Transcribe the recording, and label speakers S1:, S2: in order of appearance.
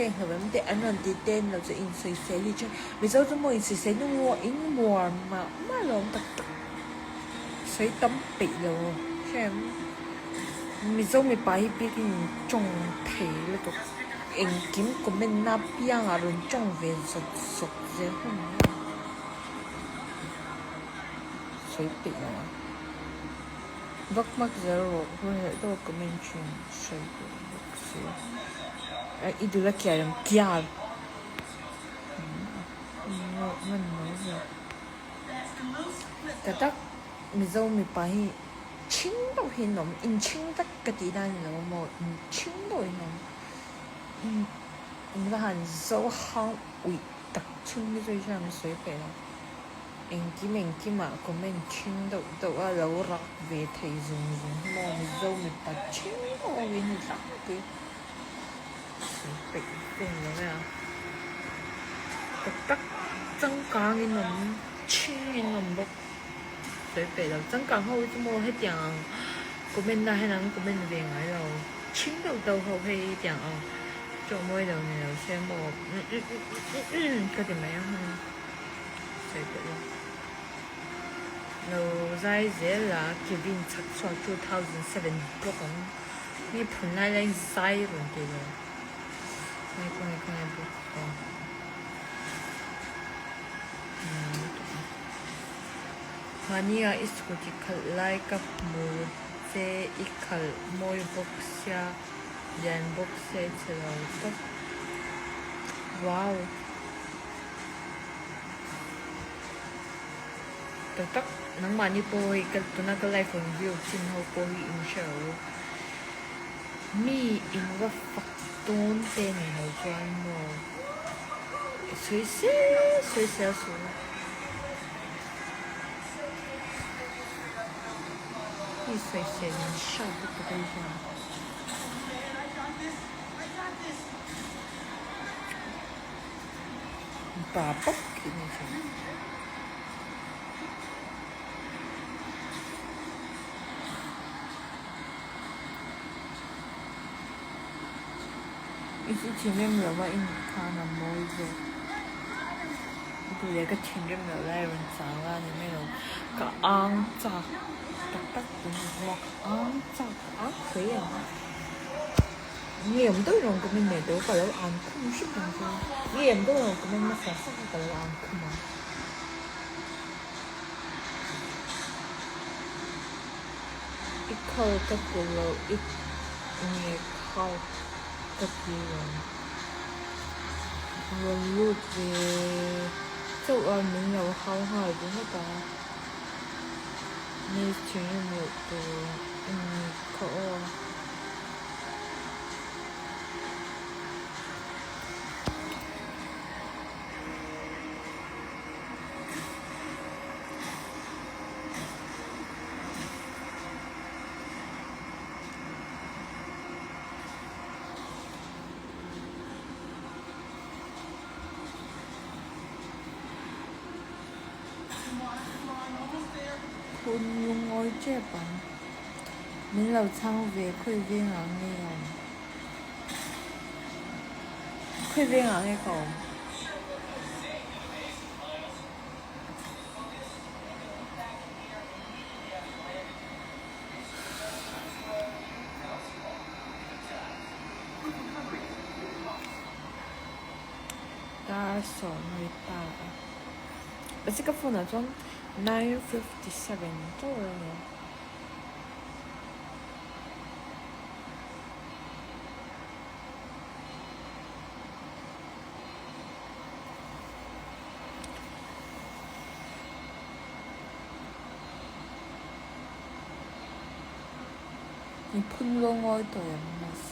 S1: Heng hlauh em teh an rawn ti te ni lo chu insawisel hi chuan Mizo chu maw insawisel nu maw in muar mah mah lo awm tak tak sawi tam peih lo hrem Mizo mipa hi biakin in tawng thei lutuk engkim comment na piangah rawn tawng ve zawt zawt zel hlawm mai a sawi peih lo a vak hmak zel rawh hun leh deuh a comment thin sawi peih bawk si. I dul a kiar em kiar ta tak Mizo mipa hi chhing deuh hi an awm inchhing vek ka tih dan a ni lo maw inchhing deuh hi an awm in va han zo hang uih tak chhung hi chu hian an sawi peih lo engkim engkimah comment chhing deuh deuh a lo rak ve thei zung zung hi maw Mizo mipa chhing deuh ho hi an ni tlangpui. Peih vel lo e a tak tak changkang in awm chhing in awm bawk sawi peih lo changkang ho hi chu maw hetiang ang comment na hian an comment ve ngai lo chhing deuh deuh ho hei hetiang ang tawng mawi lo ni lo se maw ka ti mai ang sawi peih lo lo zai zel a Kevin chhak chhuak 2007 bawk ang. Nge phun lai lai zai rawn ti lo. Nge khaw nge khaw nge bawk aw. Mahni ah i scooty khalh lai ka hmu che i khalh mawi bawk sia lian bawk sia i chhe lo tawp. Wow. Tak tak nangmahni pawh hei ka tuna ka live rawn view chin ho pawh hi in hre lo mi in va fak dawn te nei lo chuan maw sawi sel sawi sel suh la mi sawi sel in hriat lutuk a hian. Pa bawk khi ni thin. I chu thinrim lo va i nih khan a mawi zawk. I duh leh ka thinrim loh lai rawn chang a ni mai lo. Ka ang chak tak tak tun ang maw ka ang chak ka ang hle ang. Nge awm deuh rawn comment leh tawh ka lo ang khum hrep ang chu. Nge awm deuh rawn comment hmasa sak a ka lo ang khum ang. I khal ka ti lo i nge khal ka ti reng. Rawn lut ve chauh a min lo hau nghal ringawt a. Miss thinrim loh tur i ni kha aw. Phun lungawi tep ang. Min lo chhang ve khawi vengah nge a awm? Khawi vengah nge ka awm? Dar sawm ri ta a. Mahse ka phone ah chuan 9:57 chauh a ni a. Ni phun lo ngawi tawh em miss.